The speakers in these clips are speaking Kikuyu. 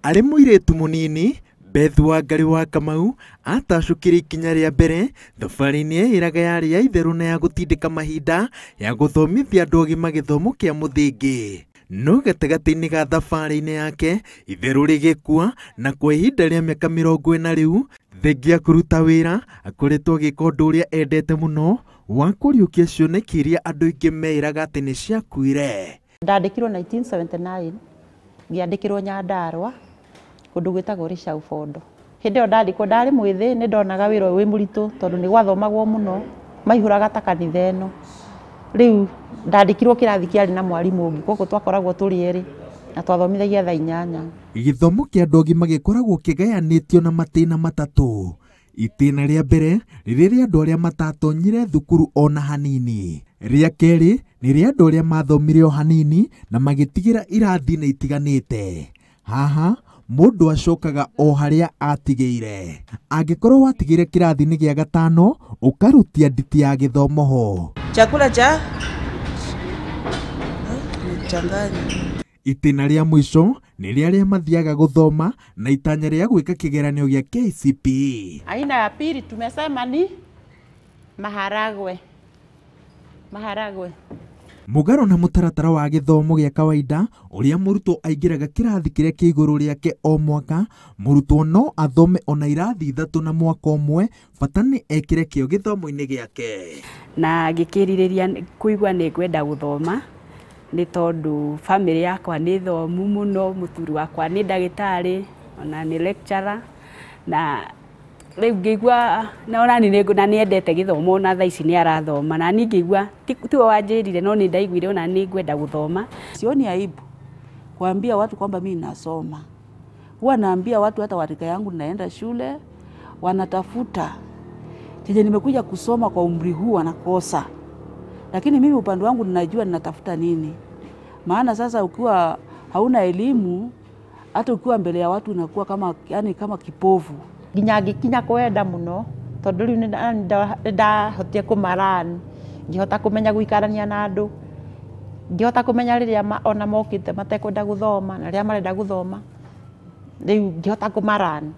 Arĩ mũirĩtu mũnini, Beth Wangari wa Kamau atacũkire ikinya rĩa mbere thabarĩ-inĩ eĩraga yarĩ ya itherũ na ya gũtindĩka mahinda ya gũthomithia andũ agima gĩthomo kĩa mũthingi. No gatagatĩ-inĩ ga thabarĩ-inĩ yake itherũ rĩgĩkua na kwa ihinda rĩa mĩaka 40 rĩu thengia kũruta wĩra akoretwo agĩka ũndũ ũrĩa endete mũno wa kũriũkia cioneki iria andũ aingĩ meĩraga atĩ nĩ ciakuire. Ndandĩkirwo 1979 ngĩandĩkĩrwo Nyandarua kũndũ gwĩtagwo Rĩcau Bondo. Hĩndĩ ĩyo ndandĩkwo ndarĩ mwĩthĩ nĩ ndonaga wĩra ũyũ wĩ mũritũ tondũ nĩ gwathomagwo mũno maihũraga ta kanitha ĩno. Rĩu ndandĩkirwo kĩrathi kĩarĩ na mwarimũ ũngĩ koguo twakoragwo tũrĩ erĩ na twathomithagia thaa 8. Gĩthomo kĩa andũ agima gĩkoragwo kĩgayanĩtio na matĩna matatũ. Itĩna rĩa mbere rĩrĩ rĩa andũ arĩa matatonyire thukuru ona hanini. Rĩa kerĩ nĩ rĩa andũ arĩa mathomire o hanini na magĩtigĩra irathi-inĩ itiganĩte. Haha mũndũ acokaga o harĩa atigĩire. Angĩkorwo watigĩire kĩrathi-inĩ gĩa gatano ũkarutia nditi ya gĩthomo ho. Chakula cha changanya. Itĩna rĩa mũico nĩ rĩa arĩa mathiaga gũthoma na itanya rĩa gwĩka kĩgeranio gĩa KCPE. Aina ya pili tumesema ni maharagwe. Maharagwe. Mũgarũ na mũtaratara wa gĩthomo gĩa kawaida ũrĩa mũrutwo aingĩraga kĩrathi kĩrĩa kĩ igũrũ rĩake o mwaka, mũrutwo no athome ona irathi 3 na mwaka ũmwe, bata nĩ ekĩre kĩo gĩthomo-inĩ gĩake. Na ngĩkĩrirĩria kũigua nĩ ngwenda gũthoma nĩ tondũ family yakwa nĩ thomu mũno, mũthuri wakwa nĩ ndagĩtarĩ ona nĩ lecturer, na rĩu ngĩigua na ona niĩ na nĩendete gĩthomo ona thaa ici nĩ arathoma, na niĩ ngĩigua tiwe wanjĩrire no nĩ ndaiguire ona nĩ ngwenda gũthoma. Sioni aibu kuambia watu kwamba mimi nasoma. Huwa naambia watu hata wa rika yangu naenda shule, wanatafuta chenye nimekuja kusoma kwa umri huu wanakosa. Lakini mimi upande wangu ninajua ninatafuta nini. Maana sasa ukiwa hauna elimu hata ukiwa mbele ya watu unakuwa kama, yani kama kipofu. Nginya ngĩkinya kwenda mũno tondũ rĩu nĩ ndahotire kũmaran, ngĩhota kũmenya gũikarania na andũ, ngĩhota kũmenya rĩrĩa ona mokĩte matekwenda gũthoma na rĩrĩa marenda gũthoma, rĩu ngĩhota kũmaran.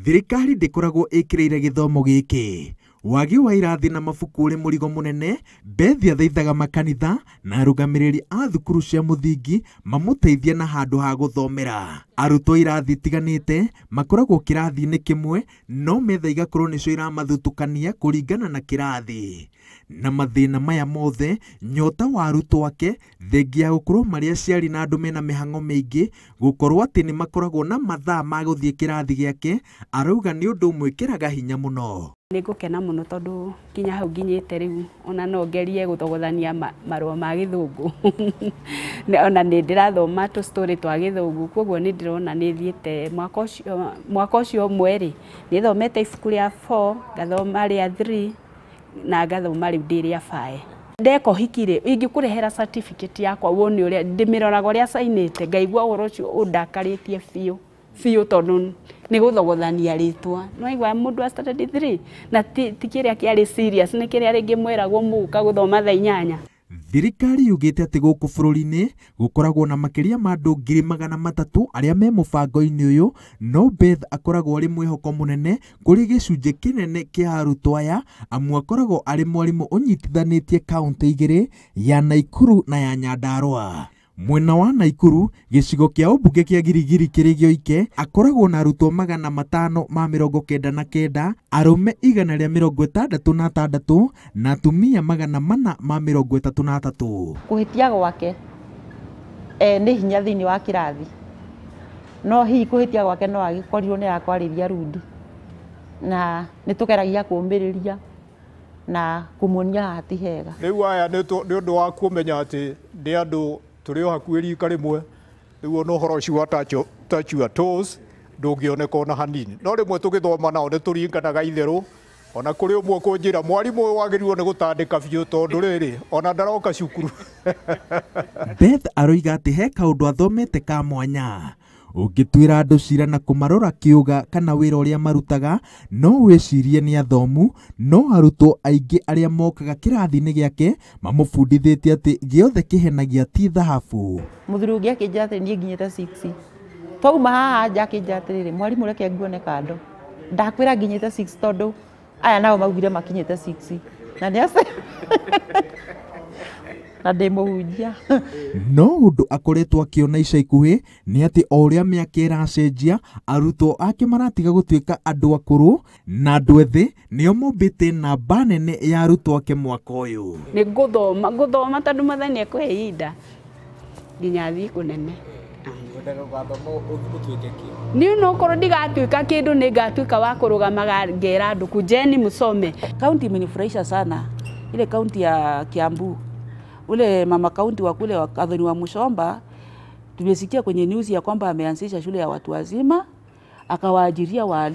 Thirikari ndĩkoragwo ĩkĩrĩire gĩthomo gĩkĩ. Wagi wa irathi na mabuku ũrĩ mũrigo mũnene, Beth athaithaga makanitha na arũgamĩrĩri a thukuru cia mũthingi mamũteithie na handũ ha gũthomera. Arutwo irathi itiganĩte makoragwo kĩrathi-inĩ kĩmwe no metha igakorwo nĩcio iramathutũkania kũringana na kĩrathi. Na mathĩna maya mothe, nyota wa arutwo ake thengia ya gũkorwo marĩ aciari na andũ mena mĩhang'o mĩingĩ, gũkorwo atĩ nĩ makoragwo na mathaa ma gũthiĩ kĩrathi gĩake, arauga nĩ ũndũ ũmwĩkĩraga hinya mũno. Nĩ ngũkena mũno tondũ nginya hau nginyĩte rĩu ona no ngerie gũthogothania marũa ma gĩthũngũ. Ona nĩ ndĩrathoma tũ story twa gĩthũngũ, koguo nĩ ndĩrona nĩ thiĩte mwaka ũcio ũmwe rĩ, nĩ thomete ibuku rĩa 4, ngathoma rĩa 3 na ngathoma rĩu ndĩ rĩa 5. Ndeka ũhiki rĩ, ingĩkũrehera certificate yakwa wone ũrĩa ndĩmĩroraga ũrĩa cainĩte, ngaigua ũhoro ũcio ũndakarĩtie biũ biũ tondũ nĩ gũthogothania rĩtwa. No igua mũndũ wa standard 3 na ti kĩrĩa kĩarĩ serious, nĩ kĩrĩa rĩngĩ mwĩragwo mũgũka gũthoma thaa 8. Thirikari yugĩte atĩ gũkũ bũrũri-inĩ gũkoragwo na makĩria ma andũ 300,000 arĩa me mũbango-inĩ ũyũ, no Beth akoragwo arĩ mwĩhoko mũnene kũrĩ gĩcunjĩ kĩnene kĩa arutwo aya, amu akoragwo arĩ mwarimũ ũnyitithanĩtie kaũntĩ 2 ya Naikuru na ya Nyandarua. Mwena wa Naikuru gĩcigo kĩa ũmbunge kĩa Girigiri kĩrĩ gĩoike akoragwo na arutwo 599, arũme 166 na atumia 433. Kũhĩtia gwake nĩ hinya thĩinĩ wa kĩrathi, no hihi kũhĩtia gwake no agĩkorirwo nĩ arakwarĩria rundi, na nĩ tũgeragia kũũmĩrĩria na kũmuonia haha ti hega. Rĩu aya nĩ ũndũ wa kũmenya atĩ nĩ andũ tũrĩ o hakuhĩ rika rĩmwe, rĩu ona ũhoro ũcio wa touch your toes ndũngĩoneka ona hanini. No rĩmwe tũgĩthoma nao nĩ tũringanaga itherũ, ona kũrĩ ũmwe kũnjĩra mwarimũ ũyũ wagĩrĩirwo nĩ gũtandĩka biũ tondũ rĩrĩ ona ndaroka cukuru. Beth aroiga atĩ he kaũndũ athomete ka mwanya. Ũngĩtuĩra andũ cira na kũmarora kĩũga kana wĩra ũrĩa marutaga, no wĩcirie nĩ athomu, no arutwo aingĩ arĩa mokaga kĩrathi-inĩ gĩake mamũbundithĩtie atĩ gĩothe kĩhenagia ti thahabu. Mũthuri ũngĩ akĩnjĩra atĩ niĩ nginyĩte 6. Twauma haha nja akĩnjĩra atĩrĩrĩ, mwarimũ reke nguone kando, ndakwĩra nginyĩte 6 tondũ aya nao maugire makinyĩte 6 na nĩ ace na ndĩ mũhunjia. No ũndũ akoretwo akĩona ica ikuhĩ nĩ atĩ o ũrĩa mĩaka ĩracenjia, arutwo ake maratiga gũtuĩka andũ akũrũ na andũ ethĩ nĩo mombĩte namba nene ya arutwo ake mwaka ũyũ. Nĩ ngũthoma ngũthoma tondũ Mwathani ekũhe ihinda nginya thiĩ kũnene. Niĩ no korwo ndigatuĩka kĩndũ nĩ ngatuĩka wa kũrũgamaga ngera andũ kujeni mũsome. Kaunti imenifurahisha sana, ile kaunti ya Kiambu, ule mama kaunti wa kule wa Gathoni wa Muchomba, tumesikia kwenye news ya kwamba ameanzisha shule ya watu wazima,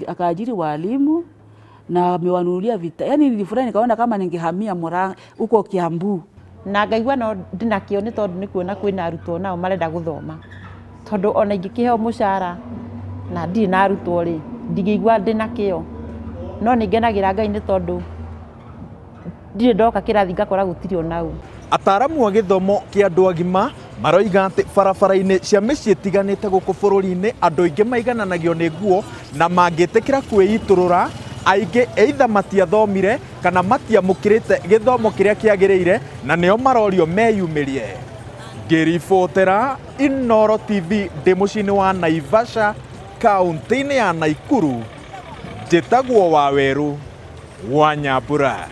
akaajiri walimu na amewanunulia vita. Yani nilifurahi nikaona kama ningehamia Murang'a huko Kiambu. Na ngaigua no ndina kĩo nĩ tondũ nĩ kuona kwĩna arutwo nao marenda gũthoma, tondũ ona ingĩkĩheo mũcara na ndirĩ na arutwo rĩ, ndingĩigua ndĩna kĩo. No nĩ ngenagĩra Ngai nĩ tondũ ndirĩ ndoka kĩrathi ngakora gũtirĩ ona ũ. Ataaramu a gĩthomo kĩa andũ agima maroiga atĩ barabara-inĩ cia mĩciĩ ĩtiganĩte gũkũ bũrũri-inĩ andũ aingĩ maigananagio nĩ nguo na mangĩtĩkĩra kwĩitũrũra aingĩ either matiathomire kana matiamũkĩrĩte gĩthomo kĩrĩa kĩagĩrĩire na nĩo marorio meyumĩrie. Ngĩribotera Inooro TV ndĩ mũciĩ-inĩ wa Naivasha kaũntĩ-inĩ ya Naikuru, njĩtagwo Wawerũ wa Nyambura.